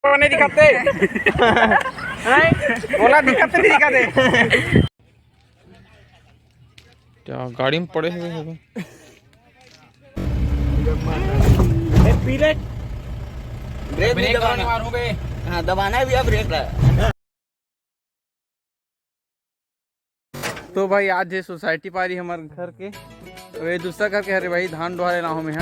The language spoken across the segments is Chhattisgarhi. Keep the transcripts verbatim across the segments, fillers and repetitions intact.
नहीं दिखाते। नहीं, बोला दिखाते, नहीं दिखाते। क्या गाड़ी में पड़े हुए हैं? ए, पी ले। ब्रेक भी ब्रेक दबाना। मारूं बे। हाँ, दबाना है भैया, ब्रेक है। तो भाई, आज ये सोसाइटी पारी हमारे घर के, तो ये दूसरा घर के हरे भाई, धान डोहारे लाहूं मैं।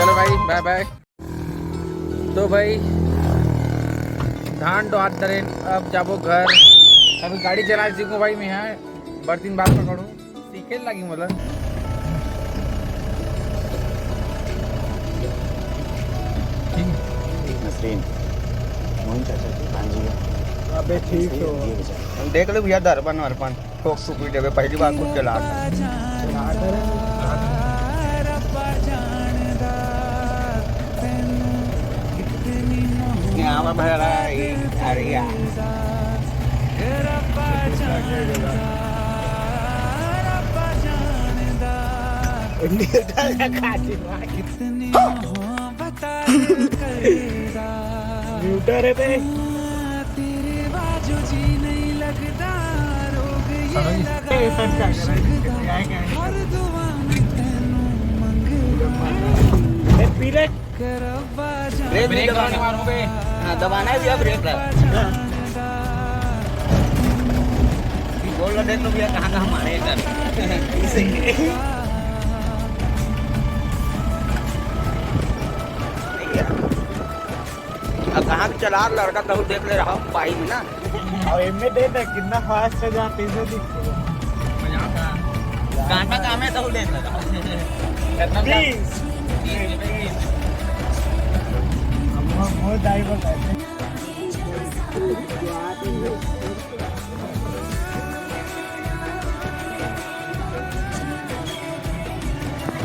चलो भाई, बाय बाय। तो भाई, धान डोहात धरेन, अब जाबो घर। अभी गाड़ी चलाए सीखूं भाई मैं, यहाँ बड़ दिन बाद पकड़ूं, सीखे लागी मोला। नसरीन, मोहन चाचा की भांजी है। अबे ठीक हो। देख लो भैया, दर्पण वर्पण। ठोक सुपी देवे, पहली बार खुद चला। यहाँ पर भरा है, ये, अरे यार। न्यूटर है बे। ए, पी ले। ब्रेक भी ब्रेक दबाना। मारूं बे। हाँ, दबाना है भैया, ब्रेक है। बोल लो, देख लो भैया, कहाँ कहाँ मारे कर। अब कहाँ भी चला लड़का, तहु देख ले रहा पाई में ना। और एमे देख ना, कितना फास्ट है, जहाँ तेज है दिख। कांटा काम है, तहु देख ले रहा। कितना प्लीज। हम बहुत ड्राइवर बैठे।